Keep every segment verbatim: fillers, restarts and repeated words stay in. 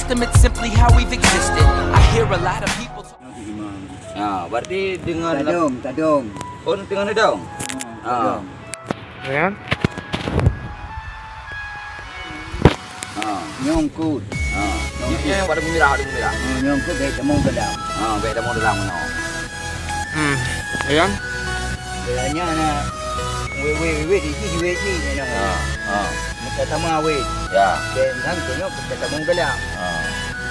It's simply how we've existed. I hear a lot of people talk. Ha, berarti dengan Tadong, tadong. Oh, dengan tadong. Ha, ha. Tadong. Ya. Ha. Nyongkut. Ha. Nyongkut. Nyongkut pada pemirah, pada pemirah. Ha, nyongkut baik temu dalam. Ha, baik temu dalam kena. Hmm. Ayan? Biasanya nak weweh-weweh di sini, weweh sini, nak. Ha, ha. Maka sama weh. Ya. Dan hang tu nyok kita sama dalam. Ha.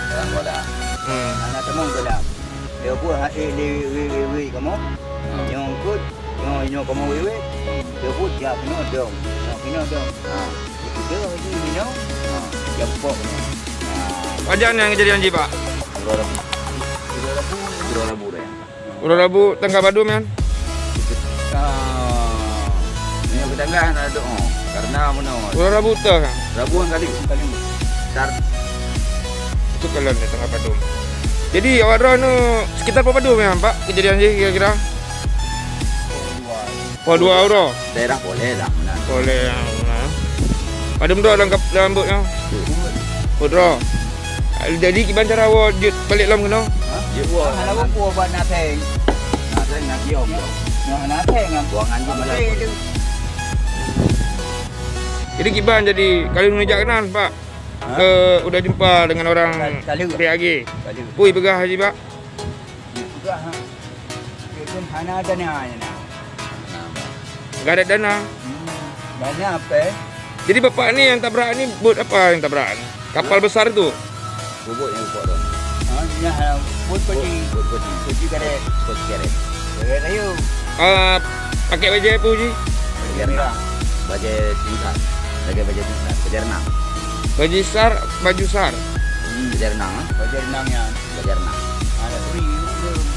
Dalam bola. Hmm. Anak sama dalam. Dia buat hak eh, le, weweh-weweh kamu. Hmm. Nyongkut, nyong, nyong kamu weweh. Dia buat dia kena dong. Nyong kena dong. Ha. Dia lagi ni, nyong. Ha. Jampok ni. Ha. Pajan nyang kejadian jih, Pak? Dua rabu. Dua rabu. Dua rabu dah. Uroe Rabu tanggai padum nyan? Ah, meunyoe geutanggah na dok, oh, karena meunoe. Uroe Rabu teuh kan? Rabu kan kali, kali. Tar. Itu kalon ni tanggai padum. Jadi awak droeneuh sekitar padum nyan, Pak, kejadian jih kira-kira? Poh dua uroe. Daerah Polé lah, meunan. Polé, ya, meunan. Padum droe lam kap-, lam bot nyoe? Peuet droe. Jadi kiban cara woe jeuet balek lom keunoe? Ha? Jeuet woe. Hana lom puwoe bak na péng. Na péng, na kiom. Na, na péng, am. Buangan jeuet. Jadi kiban jadi kali neujak keunan, Pak? Ha? Ke udah jumpa dengan orang P A G? Kali. Pui peugah haji, Pak? Peugah, ha. Dia pun hana dana, hana. Enggak ada dana. Hmm. Dana apa? Jadi bapak ni yang tabrak ni bot apa yang tabrak ni? Kapal besar tu? Bubuk yang bubuk tu. Ha, ya, ha, bot peti. Bot peti. Peti karet. Peti karet. Karet ayo. Ah, pakai baju apa, Ji? Baju renang. Baju tingkat. Pakai baju tingkat. Baju renang. Baju sar, baju sar. Hmm. Baju renang, ah. Baju renang ya. Belajar nak. Ada free.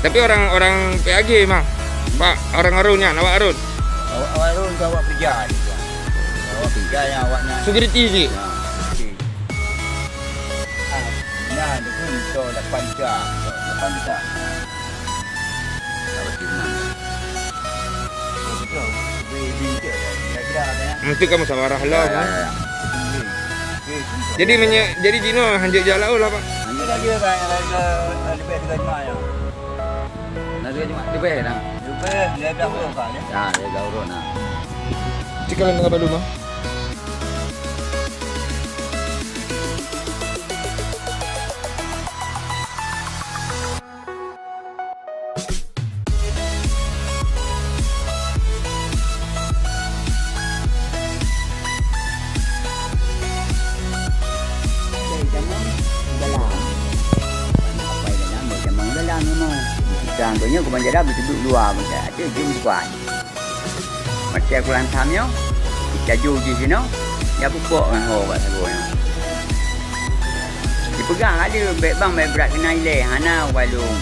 Tapi orang-orang P A G mah. Pak, orang Arun nyan, awak Arun. Awak, awak Arun ke awak kerja ni, Tuan? Awak kerja yang awak nak. Security je. Ha, security. Ah, nah, dia pun minta lapan juta. Lapan juta. Awak terima. Betul. Beri, beri je. Kira-kira apa ya? Mesti kamu sabarah lah, ya, kan? Ya, ya. Beri. Jadi menye-, jadi jinoe hanjeuet jak laôt lah, Pak? Hanjeuet lagi, Pak, yang lain ke, eh, lebih tiga jemaah, ya. Nah, tiga jemaah, lebih, nah. Lebih, lebih dah urus, Pak, ya. Ya, lebih dah urus, nah. Cik kalian tengah balu, mah? Dari jamong dalam. Apa yang dalam? Dari jamong dalam memang. Kita ambilnya ke banjara betul dua macam. Ada jumpa. Macam aku lantam nyoe, kita ju jih jinoe, ya pupuk ngon ho bak sagoe nyoe. Dipeugah ada, bèk bang, bèk brat keunan ilèe, hana walong.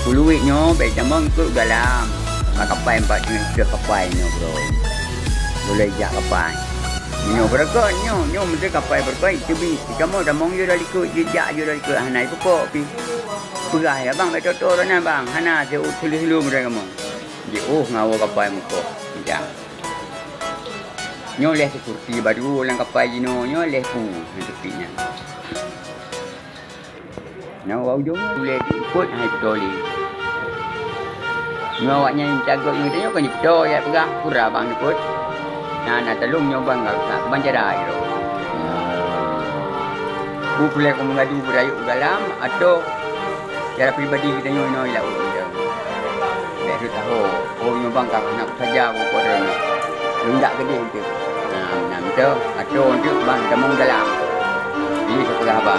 Puluwit nyoe bèk jamong ikot galam. Bak kapai empat teungoh kapai nyoe, bro. Boleh jak kapai. Nyoe beureukat nyoe, nyoe meuntri kapai beureukat, teubi. Kamoe jamong jih dari likot, jijak jih dari likot, hana ipupuk pih. Peugah ya bang, bèk toto na bang, hana seu-, seuleuh-seuleuh meuntri kamoe. Jiôh ngon awak kapai meukoh. Nyan. Nyoe lhèe sekuriti baru lam kapai jinoe, nyoe lhèe pu nyan teupik nyan. Nyoe bak ujong nyoe lhèe ikot hai peutoli. Nyoe awaknyan cagok nyoe, tanyoe kon jipeutô, ya peugah, "Kura bang neupot." Nah, na talông nyoe bang ka rusak, keuban cara jih. Peue lé kamoe gadu beurayek u dalam, atau Secara pribadi geutanyoe inoe ilak ureueng geutanyoe. Bèk rhot taho, oh nyoe bang ka hana kusaja, oh, po droeneuh. Lôn jak keudeh eunteuk. Nah, meunan meutoh, atoe eunteuk bang tamong dalam. Jih ka peugah haba.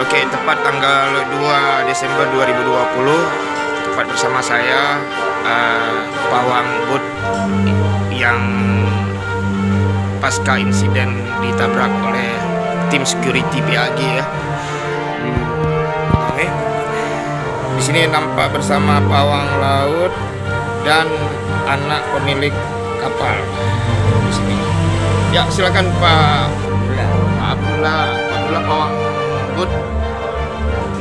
Oke, tepat tanggal dua Desember dua ribu dua puluh, tepat bersama saya, eh, Pawang Bud yang pasca insiden ditabrak oleh tim security P A G ya. Oke. Di sini nampak bersama pawang laut dan anak pemilik kapal. Di sini. Ya, silakan Pak Abdullah. Pak Abdullah, Pak Abdullah pawang bot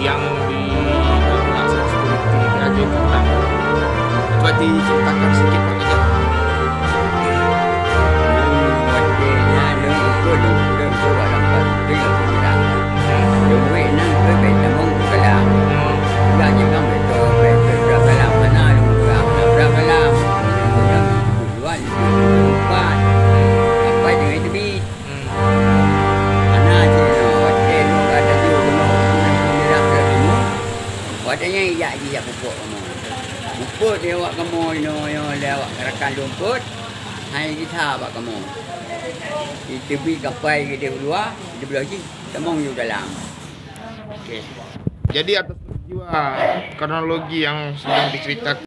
yang di belakang security P A G Kuta. Coba diceritakan sedikit, Pak, ya. Nang watèe nyan lôn ukeue, lôn ukeue barang bak lôn, lôn peugah. Peuet di awak kamoe inoe, nyoe lé awak rakan lôn peuet, hai gisa bak kamoe. Jiteubiet kapai keudeh u luwa, jibloe jih tamong u dalam. Oke. Jadi atas peristiwa kronologi yang sedang diceritakan